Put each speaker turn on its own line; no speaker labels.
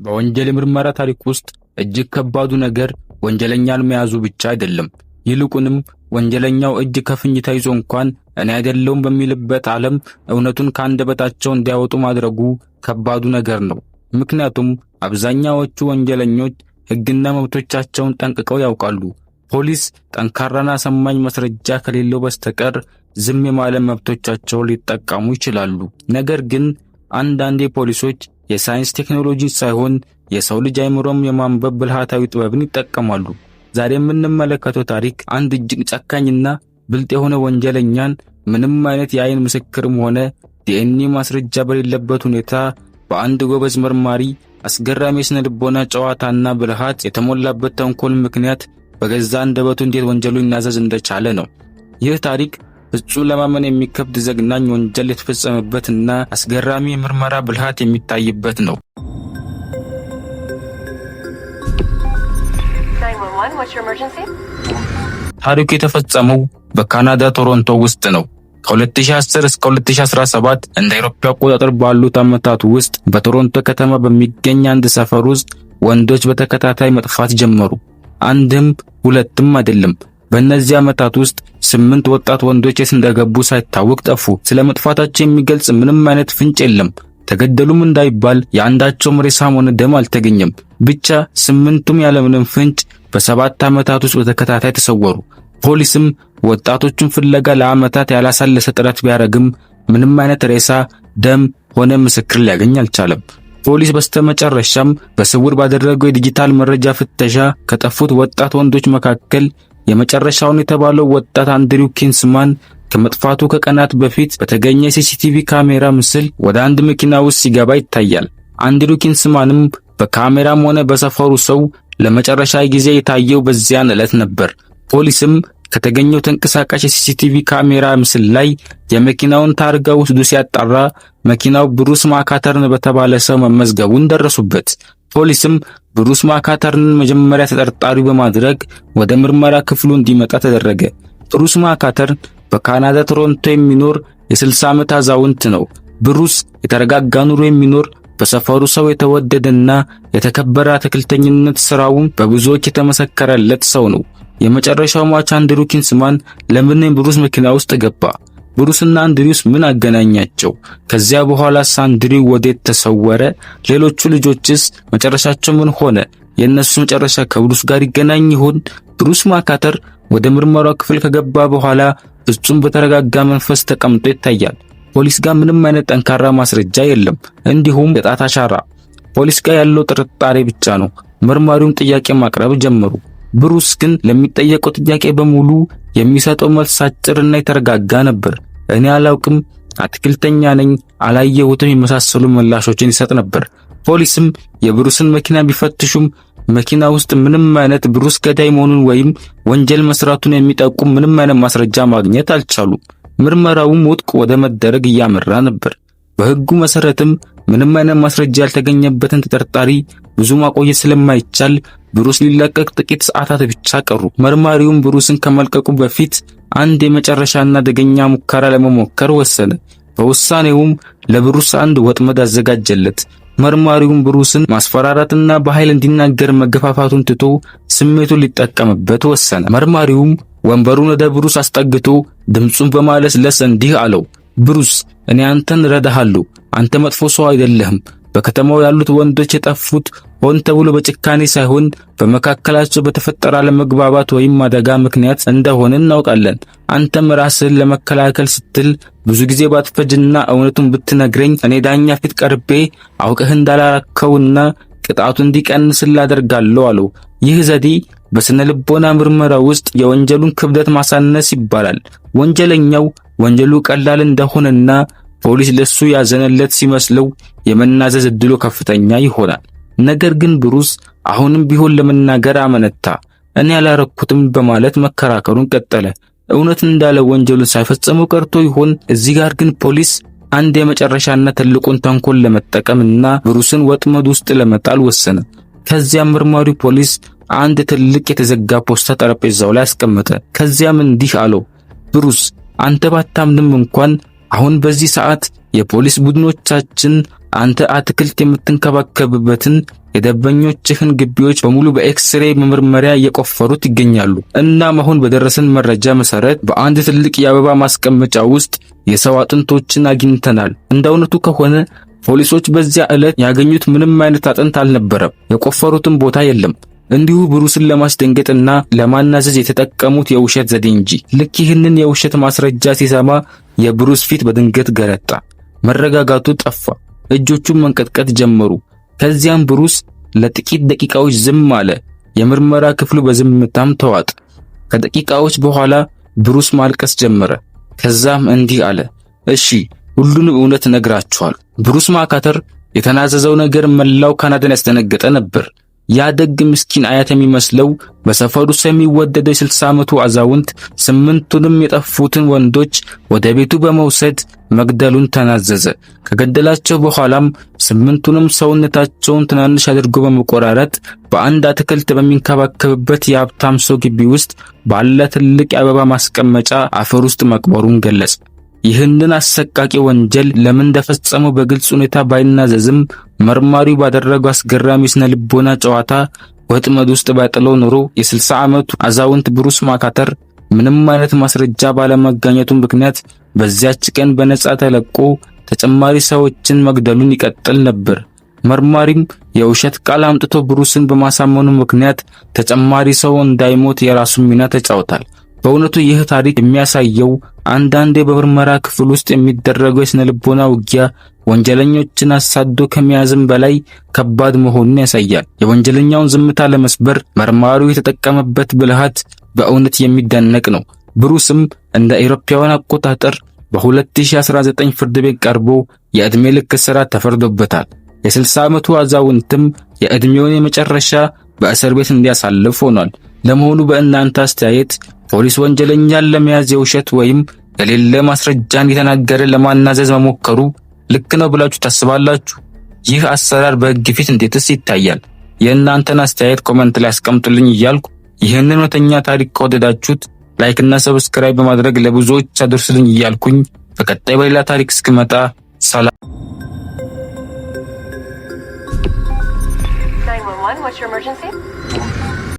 በወንጀል የምርመራ ታሪክ ውስጥ እጅግ ከባዱ ነገር ወንጀለኛን መያዙ ብቻ አይደለም። ይልቁንም ወንጀለኛው እጅ ከፍንጅ ተይዞ እንኳን እኔ አይደለሁም በሚልበት ዓለም እውነቱን ከአንደበታቸው እንዲያወጡ ማድረጉ ከባዱ ነገር ነው። ምክንያቱም አብዛኛዎቹ ወንጀለኞች ሕግና መብቶቻቸውን ጠንቅቀው ያውቃሉ። ፖሊስ ጠንካራና አሳማኝ ማስረጃ ከሌለው በስተቀር ዝም የማለት መብቶቻቸውን ሊጠቀሙ ይችላሉ። ነገር ግን አንዳንዴ ፖሊሶች የሳይንስ ቴክኖሎጂን ሳይሆን የሰው ልጅ አእምሮም የማንበብ ብልሃታዊ ጥበብን ይጠቀማሉ። ዛሬ የምንመለከተው ታሪክ አንድ እጅግ ጨካኝና ብልጥ የሆነ ወንጀለኛን ምንም አይነት የአይን ምስክርም ሆነ ዲኤንኤ ማስረጃ በሌለበት ሁኔታ በአንድ ጎበዝ መርማሪ አስገራሚ የስነ ልቦና ጨዋታና ብልሃት የተሞላበት ተንኮል ምክንያት በገዛ አንደበቱ እንዴት ወንጀሉን ሊናዘዝ እንደቻለ ነው። ይህ ታሪክ ፍጹም ለማመን የሚከብድ ዘግናኝ ወንጀል የተፈጸመበትና አስገራሚ የምርመራ ብልሃት የሚታይበት ነው።
911, what's your emergency?
ታሪኩ የተፈጸመው በካናዳ ቶሮንቶ ውስጥ ነው። ከ2010 እስከ 2017 እንደ አውሮፓ አቆጣጠር ባሉት ዓመታት ውስጥ በቶሮንቶ ከተማ በሚገኝ አንድ ሰፈር ውስጥ ወንዶች በተከታታይ መጥፋት ጀመሩ። አንድም ሁለትም አይደለም። በእነዚህ ዓመታት ውስጥ 8 ወጣት ወንዶች የት እንደገቡ ሳይታወቅ ጠፉ። ስለ መጥፋታቸው የሚገልጽ ምንም አይነት ፍንጭ የለም። ተገደሉም እንዳይባል የአንዳቸውም ሬሳም ሆነ ደም አልተገኘም። ብቻ 8ቱም ያለምንም ፍንጭ በ7 ዓመታት ውስጥ በተከታታይ ተሰወሩ። ፖሊስም ወጣቶቹን ፍለጋ ለዓመታት ያላሳለሰ ጥረት ቢያደርግም ምንም አይነት ሬሳ፣ ደም ሆነ ምስክር ሊያገኝ አልቻለም። ፖሊስ በስተመጨረሻም በስውር ባደረገው የዲጂታል መረጃ ፍተሻ ከጠፉት ወጣት ወንዶች መካከል የመጨረሻውን የተባለው ወጣት አንድሪው ኪንስማን ከመጥፋቱ ከቀናት በፊት በተገኘ የሲሲቲቪ ካሜራ ምስል ወደ አንድ መኪና ውስጥ ሲገባ ይታያል። አንድሪው ኪንስማንም በካሜራም ሆነ በሰፈሩ ሰው ለመጨረሻ ጊዜ የታየው በዚያን ዕለት ነበር። ፖሊስም ከተገኘው ተንቀሳቃሽ የሲሲቲቪ ካሜራ ምስል ላይ የመኪናውን ታርጋ ወስዶ ሲያጣራ መኪናው ብሩስ ማካተርን በተባለ ሰው መመዝገቡን ደረሱበት። ፖሊስም ብሩስ ማካተርንን መጀመሪያ ተጠርጣሪው በማድረግ ወደ ምርመራ ክፍሉ እንዲመጣ ተደረገ። ብሩስ ማካተርን በካናዳ ቶሮንቶ የሚኖር የ60 ዓመት አዛውንት ነው። ብሩስ የተረጋጋ ኑሮ የሚኖር በሰፈሩ ሰው የተወደደና የተከበረ አትክልተኝነት ስራውን በብዙዎች የተመሰከረለት ሰው ነው። የመጨረሻው ሟች አንድሪው ኪንስማን ለምን ብሩስ መኪና ውስጥ ገባ? ብሩስና አንድሪውስ ምን አገናኛቸው? ከዚያ በኋላስ አንድሪው ወዴት ተሰወረ? ሌሎቹ ልጆችስ መጨረሻቸው ምን ሆነ? የእነሱ መጨረሻ ከብሩስ ጋር ይገናኝ ይሆን? ብሩስ ማካተር ወደ ምርመራው ክፍል ከገባ በኋላ ፍጹም በተረጋጋ መንፈስ ተቀምጦ ይታያል። ፖሊስ ጋር ምንም አይነት ጠንካራ ማስረጃ የለም፣ እንዲሁም የጣት አሻራ። ፖሊስ ጋር ያለው ጥርጣሬ ብቻ ነው። መርማሪውም ጥያቄ ማቅረብ ጀመሩ። ብሩስ ግን ለሚጠየቀው ጥያቄ በሙሉ የሚሰጠው መልስ አጭርና የተረጋጋ ነበር። እኔ አላውቅም፣ አትክልተኛ ነኝ፣ አላየሁትም የመሳሰሉ ምላሾችን ይሰጥ ነበር። ፖሊስም የብሩስን መኪና ቢፈትሹም መኪና ውስጥ ምንም አይነት ብሩስ ገዳይ መሆኑን ወይም ወንጀል መስራቱን የሚጠቁም ምንም አይነት ማስረጃ ማግኘት አልቻሉም። ምርመራውም ውድቅ ወደ መደረግ እያመራ ነበር። በሕጉ መሰረትም ምንም አይነት ማስረጃ ያልተገኘበትን ተጠርጣሪ ብዙ ማቆየት ስለማይቻል ብሩስ ሊለቀቅ ጥቂት ሰዓታት ብቻ ቀሩ። መርማሪውም ብሩስን ከመልቀቁ በፊት አንድ የመጨረሻና አደገኛ ሙከራ ለመሞከር ወሰነ። በውሳኔውም ለብሩስ አንድ ወጥመድ አዘጋጀለት። መርማሪውም ብሩስን ማስፈራራትና በኃይል እንዲናገር መገፋፋቱን ትቶ ስሜቱን ሊጠቀምበት ወሰነ። መርማሪውም ወንበሩን ወደ ብሩስ አስጠግቶ ድምፁን በማለስለስ እንዲህ አለው፣ ብሩስ እኔ አንተን እረዳሃለሁ። አንተ መጥፎ ሰው አይደለህም። በከተማው ያሉት ወንዶች የጠፉት ሆን ተብሎ በጭካኔ ሳይሆን በመካከላቸው በተፈጠረ አለመግባባት ወይም አደጋ ምክንያት እንደሆነ እናውቃለን። አንተም ራስህን ለመከላከል ስትል ብዙ ጊዜ ባትፈጅና እውነቱን ብትነግረኝ እኔ ዳኛ ፊት ቀርቤ አውቀህ እንዳላረከውና ቅጣቱ እንዲቀንስልህ አደርጋለሁ አለው። ይህ ዘዴ በስነ ልቦና ምርመራ ውስጥ የወንጀሉን ክብደት ማሳነስ ይባላል። ወንጀለኛው ወንጀሉ ቀላል እንደሆነና ፖሊስ ለሱ ያዘነለት ሲመስለው የመናዘዝ እድሉ ከፍተኛ ይሆናል። ነገር ግን ብሩስ አሁንም ቢሆን ለመናገር አመነታ። እኔ ያላረኩትም በማለት መከራከሩን ቀጠለ። እውነት እንዳለ ወንጀሉን ሳይፈጽመው ቀርቶ ይሆን? እዚህ ጋር ግን ፖሊስ አንድ የመጨረሻና ትልቁን ተንኮል ለመጠቀምና ብሩስን ወጥመድ ውስጥ ለመጣል ወሰነ። ከዚያም መርማሪው ፖሊስ አንድ ትልቅ የተዘጋ ፖስታ ጠረጴዛው ላይ አስቀመጠ። ከዚያም እንዲህ አለው፣ ብሩስ አንተ ባታምንም እንኳን አሁን በዚህ ሰዓት የፖሊስ ቡድኖቻችን አንተ አትክልት የምትንከባከብበትን የደንበኞችህን ግቢዎች በሙሉ በኤክስሬ መመርመሪያ እየቆፈሩት ይገኛሉ። እናም አሁን በደረሰን መረጃ መሰረት በአንድ ትልቅ የአበባ ማስቀመጫ ውስጥ የሰው አጥንቶችን አግኝተናል። እንደ እውነቱ ከሆነ ፖሊሶች በዚያ ዕለት ያገኙት ምንም አይነት አጥንት አልነበረም። የቆፈሩትም ቦታ የለም። እንዲሁ ብሩስን ለማስደንገጥና ለማናዘዝ የተጠቀሙት የውሸት ዘዴ እንጂ። ልክ ይህንን የውሸት ማስረጃ ሲሰማ የብሩስ ፊት በድንገት ገረጣ። መረጋጋቱ ጠፋ። እጆቹን መንቀጥቀጥ ጀመሩ። ከዚያም ብሩስ ለጥቂት ደቂቃዎች ዝም አለ። የምርመራ ክፍሉ በዝምታም ተዋጠ። ከደቂቃዎች በኋላ ብሩስ ማልቀስ ጀመረ። ከዛም እንዲህ አለ፣ እሺ ሁሉንም እውነት እነግራችኋለሁ። ብሩስ ማካተር የተናዘዘው ነገር መላው ካናዳን ያስደነገጠ ነበር። ያ ደግ ምስኪን አያት የሚመስለው በሰፈሩ ሰው የሚወደደው የ60 ዓመቱ አዛውንት ስምንቱንም የጠፉትን ወንዶች ወደ ቤቱ በመውሰድ መግደሉን ተናዘዘ። ከገደላቸው በኋላም ስምንቱንም ሰውነታቸውን ትናንሽ አድርጎ በመቆራረጥ በአንድ አትክልት በሚንከባከብበት የሀብታም ሰው ግቢ ውስጥ ባለ ትልቅ የአበባ ማስቀመጫ አፈር ውስጥ መቅበሩን ገለጸ። ይህንን አሰቃቂ ወንጀል ለምን እንደፈጸመው በግልጽ ሁኔታ ባይናዘዝም መርማሪው ባደረገው አስገራሚ ስነ ልቦና ጨዋታ ወጥመድ ውስጥ ባይጥለው ኖሮ የ60 ዓመቱ አዛውንት ብሩስ ማካተር ምንም አይነት ማስረጃ ባለመገኘቱ ምክንያት በዚያች ቀን በነጻ ተለቆ ተጨማሪ ሰዎችን መግደሉን ይቀጥል ነበር። መርማሪም የውሸት ቃል አምጥቶ ብሩስን በማሳመኑ ምክንያት ተጨማሪ ሰው እንዳይሞት የራሱን ሚና ተጫውቷል። በእውነቱ ይህ ታሪክ የሚያሳየው አንዳንዴ በምርመራ ክፍል ውስጥ የሚደረገው የስነ ልቦና ውጊያ ወንጀለኞችን አሳዶ ከመያዝም በላይ ከባድ መሆኑን ያሳያል። የወንጀለኛውን ዝምታ ለመስበር መርማሪው የተጠቀመበት ብልሃት በእውነት የሚደነቅ ነው። ብሩስም እንደ አውሮፓውያን አቆጣጠር በ2019 ፍርድ ቤት ቀርቦ የዕድሜ ልክ እስራት ተፈርዶበታል። የ60 ዓመቱ አዛውንትም የዕድሜውን የመጨረሻ በእስር ቤት እንዲያሳልፍ ሆኗል። ለመሆኑ በእናንተ አስተያየት ፖሊስ ወንጀለኛን ለመያዝ የውሸት ወይም የሌለ ማስረጃን የተናገረ ለማናዘዝ መሞከሩ ልክ ነው ብላችሁ ታስባላችሁ? ይህ አሰራር በሕግ ፊት እንዴትስ ይታያል? የእናንተን አስተያየት comment ላይ አስቀምጡልኝ እያልኩ ይህንን እውነተኛ ታሪክ ከወደዳችሁት like እና subscribe በማድረግ ለብዙዎች አድርሱልኝ እያልኩኝ በቀጣይ በሌላ ታሪክ እስክመጣ ሰላም።
911, what's your emergency?